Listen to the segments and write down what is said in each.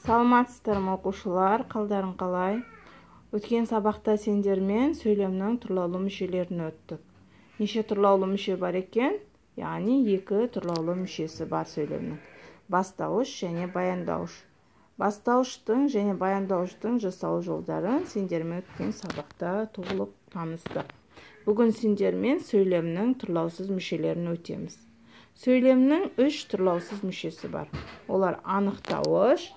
Саламатсыздар ма, оқушылар, қалдарың қалай? Өткен сабақта сендермен сөйлемнің тұрлаулы мүшелерін өттік. Неше тұрлаулы мүше бар екен? Яғни екі тұрлаулы мүшесі бар сөйлемнің. Бастауыш және баяндауыш. Бастауыштың және баяндауыштың жасалу жолдарын сендермен өткен сабақта толық таныстық. Бүгін сендермен сөйлемнің тұрлаусыз мүшелерін өтеміз. Сөйлемнің үш тұрлаусыз мүшесі бар. Олар анықтауыш,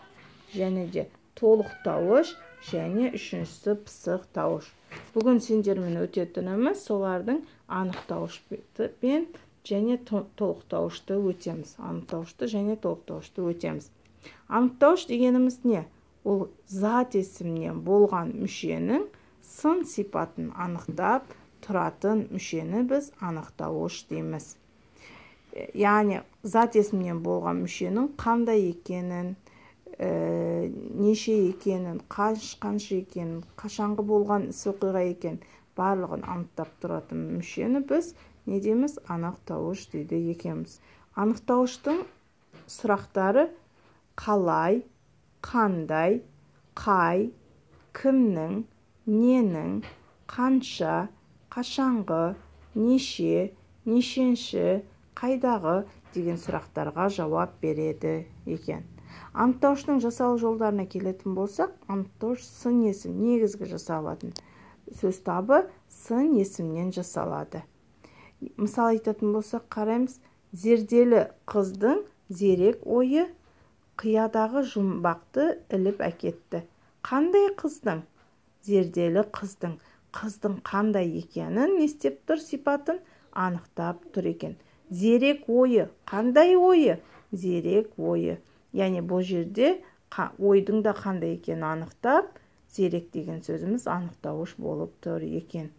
және де толықтауыш, және үшіншісі пысықтауыш. Бүгін сендермен өтетініміз солардың анықтауыш пен және толықтауышты өтеміз. Анықтауышты және толықтауышты өтеміз. Анықтауыш дегеніміз не? Ол зат есімнен болған мүшенің сын сипатын анықтап тұратын мүшені біз анықтауыш дейміз. Яғни зат есімнен болған мүшенің қандай екенін, неше екенін, қанша екенін, қашанғы болған іс оқиға екен, барлығын анықтап тұратын мүшені біз не дейміз? Анықтауыш дейді екенбіз. Анықтауыштың сұрақтары қалай, қандай, қай, кімнің, ненің, қанша, қашанғы, неше, нешенші, қайдағы деген сұрақтарға жауап береді екен. Анықтауыштың жасалу жолдарына келетін болсақ, анықтауыш сын есім негізгі жасалатын сөз табы сын есімнен жасалады. Мысал айтатын болсақ, қараймыз, зерделі қыздың зерек ойы қиядағы жұмбақты іліп әкетті. Қандай қыздың? Зерделі қыздың. Қыздың қандай екенін не істеп тұр, сипатын анықтап тұр екен. Зерек ойы. Қандай ойы? Зерек ойы. Яғни бұл жерде ойдың да қандай екенін анықтап, зерек деген сөзіміз анықтауыш болып тұр екен.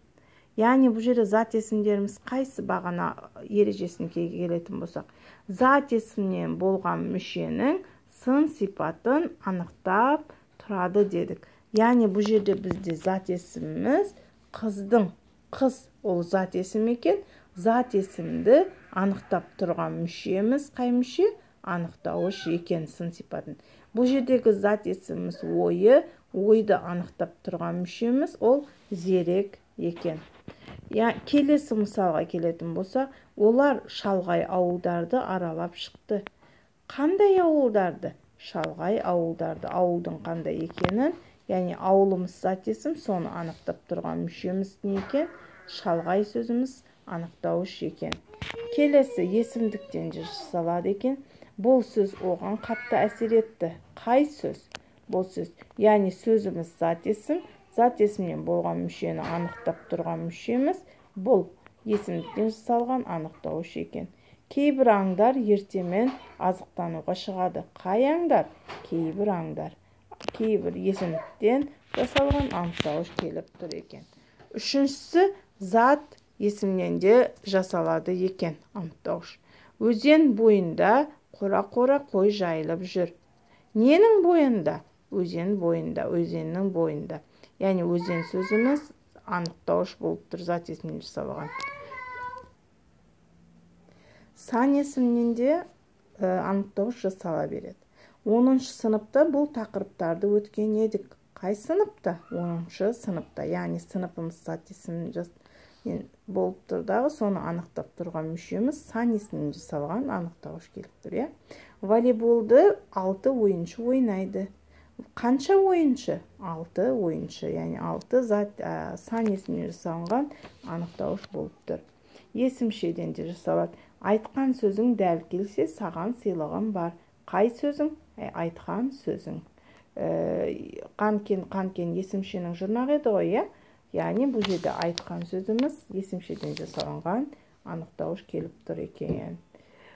Яғни бұл жерде зат есімдеріміз қайсы бағана ережесіне келетін болсақ, зат есімнен болған мүшенің сын сипатын анықтап тұрады дедік. Яғни бұл жерде бізде зат есіміміз қыздың, қыз ол зат есім екен. Зат есімді анықтап тұрған мүшеміз қай мүше? Анықтауыш екен сын сипатын. Бұл жердегі зат есіміміз ойы, ойды анықтап тұрған мүшеміз ол зерек екен. Келесі мысалға келетін болсақ, олар шалғай ауылдарды аралап шықты. Қандай ауылдарды? Шалғай ауылдарды. Ауылдың қандай екенін, яғни ауылымыз зат есім, соны анықтап тұрған мүшеміз не екен? Шалғай сөзіміз анықтауыш екен. Келесі есімдіктен жасалады екен. Бұл сөз оған қатты әсер етті. Қай сөз? Бұл сөз. Яғни сөзіміз зат есім, зат есімнен болған мүшені анықтап тұрған мүшеміз бұл есімдіктен жасалған анықтауыш екен. Кейбір аңдар ертемен азықтануға шығады. Қай аңдар? Кейбір аңдар. Кейбір есімдіктен жасалған анықтауыш келіп тұр екен. Үшіншісі зат есімнен де жасалады екен анықтауыш. Өзен бойында қора-қора қой жайылып жүр. Ненің бойында? Өзен бойында, өзеннің бойында. Яғни өзен сөзіміз анықтауыш болып тұр, зат есімнен жасалған. Сан есімнен де анықтауыш жасала береді. 10-шы сыныпта бұл тақырыптарды өткен едік. Қай сыныпта? 10-шы сыныпта. Яғни сыныпымыз зат есім болып тұр дағы, соны анықтап тұрған мүшеміз сан есімнен жасалған анықтауыш келіп тұр, иә. Волейболды 6 ойыншы ойнайды. Қанша ойыншы? 6 ойыншы. Яғни 6 зат сан есімнен жасалған анықтауыш болып тұр. Есімшеден де жасалады. Айтқан сөзің дәл келсе, саған сыйлығым бар. Қай сөзің? Айтқан сөзің. Қанкен есімшенің жұрнағы еді ғой, иә? Яғни бұл жерде айтқан сөзіміз есімшеден жасалынған анықтауыш келіп тұр екен.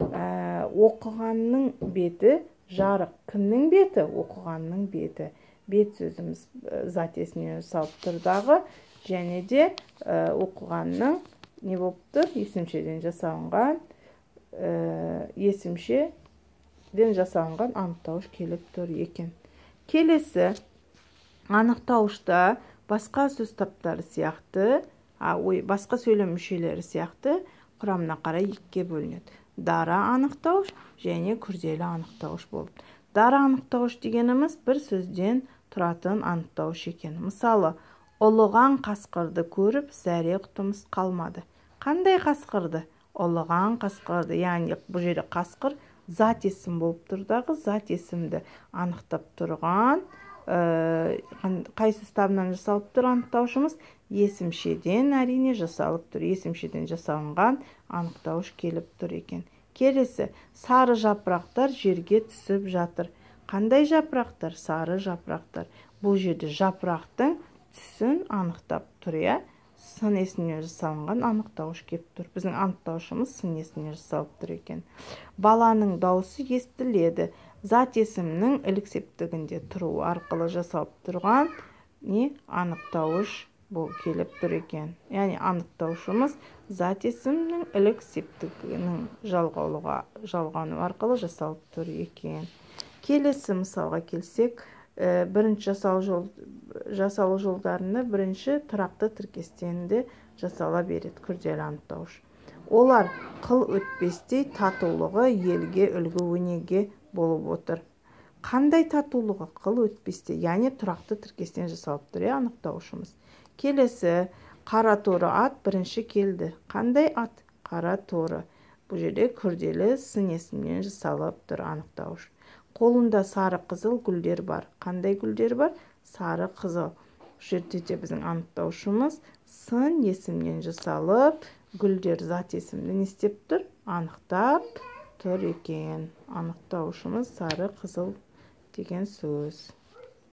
Оқығанның беті жарық. Кімнің беті? Оқығанның беті. Бет сөзіміз зат есімнен жасалып тұр дағы, және де оқығанның не болып тұр? Есімшеден жасалынған, есімшеден жасалынған анықтауыш келіп тұр екен. Келесі анықтауышта басқа сөз таптары сияқты, басқа сөйлем мүшелері сияқты құрамына қарай екіге бөлінеді. Дара анықтауыш және күрделі анықтауыш болып. Дара анықтауыш дегеніміз бір сөзден тұратын анықтауыш екен. Мысалы, ұлыған қасқырды көріп зәре құтымыз қалмады. Қандай қасқырды? Ұлыған қасқырды. Яғни бұл жерде қасқыр зат есім болып тұр дағы, зат есімді анықтап тұрған қайсы табынан жасалып тұр анықтаушымыз? Есімшеден әрине жасалып тұр. Есімшеден жасалынған анықтауыш келіп тұр екен. Келесі, сары жапырақтар жерге түсіп жатыр. Қандай жапырақтар? Сары жапырақтар. Бұл жерде жапырақтың түсін анықтап тұр, иә? Сын есімнен жасалынған анықтауыш келіп тұр. Біздің анықтаушымыз сын есімнен жасалып тұр екен. Баланың даусы естіледі. Зат есімнің ілік септігінде тұруы арқылы жасалып тұрған не анықтауыш бұл келіп тұр екен. Яғни анықтаушымыз зат есімнің ілік септігінің жалғаулығы жалғану арқылы жасалып тұр екен. Келесі мысалға келсек, бірінші жасалу жолдарында бірінші тұрақты тіркестен де жасала береді күрделі анықтауыш. Олар қыл өтпестей татулығы елге үлгі өнеге болып отыр. Қандай татулығы? Қыл өтпестей, яғни тұрақты тіркестен жасалып тұр, анықтаушымыз. Келесі, қара торы ат бірінші келді. Қандай ат? Қара торы. Бұл жерде күрделі сын есімнен жасалып тұр анықтауыш. Қолында сары қызыл гүлдер бар. Қандай гүлдер бар? Сары қызыл. Бұл жерде де біздің анықтаушымыз сын есімнен жасалып, гүлдер зат есімді не істеп тұр? Анықтап тұр екен. Анықтаушымыз сары қызыл деген сөз.